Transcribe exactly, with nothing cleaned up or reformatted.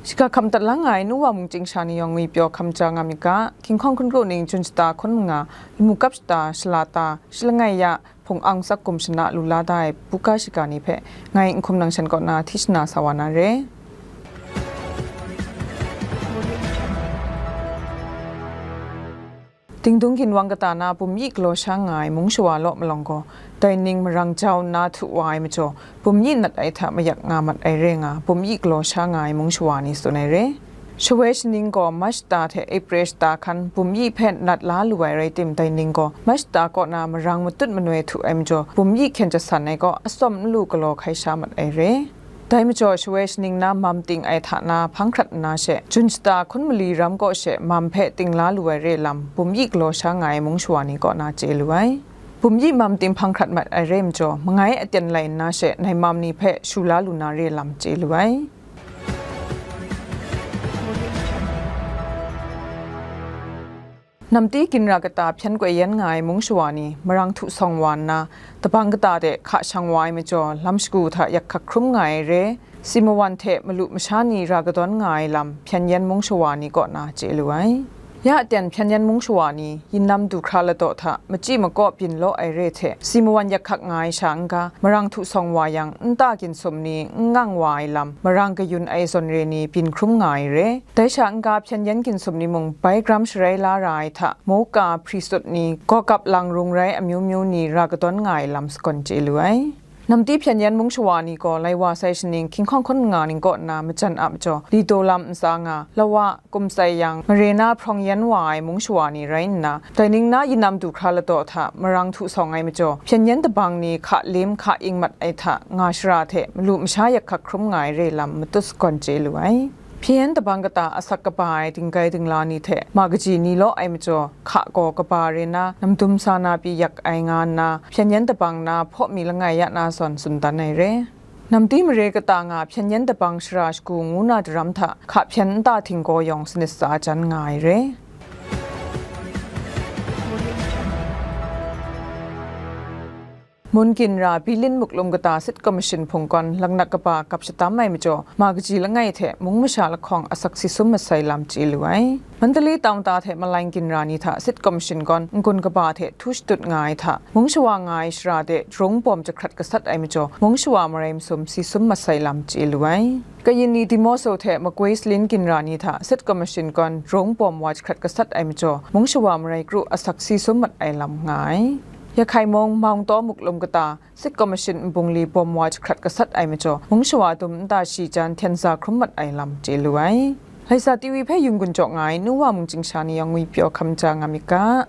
Shaka hkam dat la nga ai nu wa mung chying sha ni yawng ngwi pyaw hkam ja nga myit ga, King Hkawng hkun kru ning Jun shata hkun manga, lamu kap shata, shalata, shalangai ya, hpung ang sak gum shana lu la da ai buga shiga ni hpe ngai Nhkum Nang Shan kaw na hti shana sa wa na re. Dingdung ginwang kata na bumyi galaw sha nga ai mung shawa law malawng gaw, dai ning marang jau nna htu wa ai majaw, bumyi nat ai hta mayak nga mat ai re nga, bumyi galaw sha nga ai mung shawa ni tsun ai re. Shawoi shaning gaw Mach shata hte April shata hkan bumyi hpe nat la lu ai rai tim, dai ning gaw Mach shata kaw na marang matut manoi htu ai majaw, bumyi hkyen jasan ai gaw atsawm n lu galaw hkai sha mat ai re. Dai majaw, shawoi shaning na mam ting ai hta na hpang hkrat nna she, Jun shata hkun mali ram kaw she mam hpe ting la lu ai re lam, bumyi galaw sha nga ai mung shawa ni kaw na chye lu ai. Bumyi mam ting hpang hkrat mat ai re majaw, mangai aten lai nna she, nai mam ni hpe shu la lu na re lam chye lu ai. Namti ginra kata hpyan koi yan nga ai mung shawa ni marang htu sawng wa nna, dabang kata de hka shang wa ai majaw, lam shagu hta yak hkak hkrum nga ai re, si mawan hte malu masha ni ra kadawn nga ai lam hpyan yan mung shawa ni kaw na chye lu ai. Ya aten hpyan yan mung shawa ni, yin nam du hkra ladaw hta machyi makaw byin law ai re hte, si mawan yak hkak nga ai sha n-ga, marang htu sawng wa yang, nta ginsum ni n ngang wa ai lam, marang kayun ai zawn re ni byin hkrum nga ai re. Dai sha n-ga hpyen yan ginsum ni mung bai gram sharai la ra ai hta, moka, hpri sut ni, gawgap lang rung rai amyu myu ni ra kadawn nga ai lam sagawn chye lu ai. Namti hpyen yan mung shawa ni gaw lai wa sai shaning hkinghkawng hkun nga ning kaw nna majan a majaw, li daw lam ntsa nga, lawa, kum tsai yang, mare na hprawng yan wa ai mung shawa ni rai nna, dai ning na yin nam du hkra ladaw hta marang htu sawng ai majaw, hpyen yan dabang ni hka lim hka ing mat ai hta nga shara hte malu masha yak hkak hkrum nga ai re lam matut sagawn chye lu ai. Hpyen yan dabang kata asak kaba ai dinggai dingla ni hte ma kaji ni law ai majaw, hka gaw kaba re na, namdum sa na pyi yak ai nga nna, hpyen yan dabang na hpaw mi langai ya na zawn tsun dan ai re. Namti mare kata nga hpyen yan dabang shara shagu ngu na daram hta, hka hpyen nta htinggaw yawng sanit sa jan nga ai re. Mun ginra Bilin Muklum kata Sit Commission hpung kawn laknak kaba gap shatam ai majaw, ma kaji langai hte mung masha lahkawng asak si sum masai lam chye lu ai. Mandalay tawn ta hte malai ginra ni hta Sit Commission kawn n-gun kaba hte htu shadut nga ai hta, mung shawa nga ai shara de jarung bawm jahkrat gasat ai majaw, mung shawa marai masum si sum masai lam chye lu ai. Kayin ni Dimoso hte Makoi Salin ginra ni hta Sit Commission kawn jarung bawm wa jahkrat gasat ai majaw, mung shawa marai kru asak si sum mat ai lam nga ai. Yakhai mung Maung Taw Muklum kata Sit Commission nbung li bawm wa jahkrat gasat ai majaw, mung shawa dum nta shi jan hten za hkrum mat ai lam chye lu ai. Laisa T V hpe yung gun jaw nga ai nu wa mung chying sha ni yawng ngwi pyaw hkam ja nga myit ga.